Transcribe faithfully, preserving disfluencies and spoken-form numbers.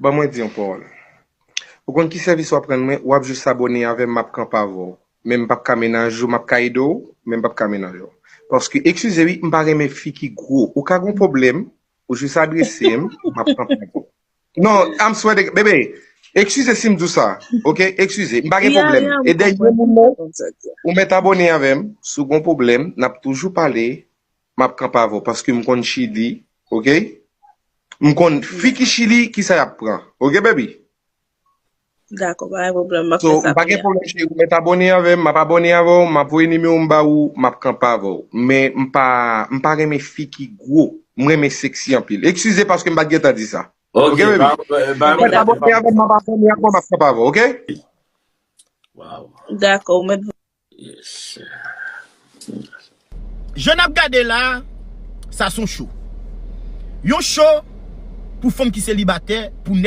Ban mwen di yon pawòl. Ou konn ki sèvis w ap rann mwen? W ap jis abòne avè m, m ap kanpe avè w. Men m p ap ka menaj ou, m ap ka ede w, men m p ap ka menaj ou. Paske, eskize wi, m pa renmen fi ki gwo. Ou ka gon pwoblèm, ou jis adrese m, m ap kanpe avè w. Non, I'm swear to, bebe, eskize si m di w sa, ok? Eskize, m pa gen pwoblèm. E dènye moun nan, ou mèt abòne avè m, si w gon pwoblèm, n ap toujou pale, m ap kanpe avè w, paske m konn Chili, ok? M konn fi ki Chili, kisa y ap pran, ok, baby? Dakò, pa gen pwoblèm, m ap fè sa. M pa gen pwoblèm, cheri, ou mèt abòne avè m, m ap abòne avè w, m ap voye nimewo m ba ou, m ap kanpe avè w. Men m pa, m pa renmen fi ki gwo, m renmen seksi anpil. Eskize paske m pa t gentan di sa. Ok, baby. Ou mèt abòne avè m, m ap abòne avè w, m ap kanpe avè w, ok? Dakò, ou mèt Jan n ap gade la, sa se yon show. Yon show pou fanm ki selibatè, pou nèg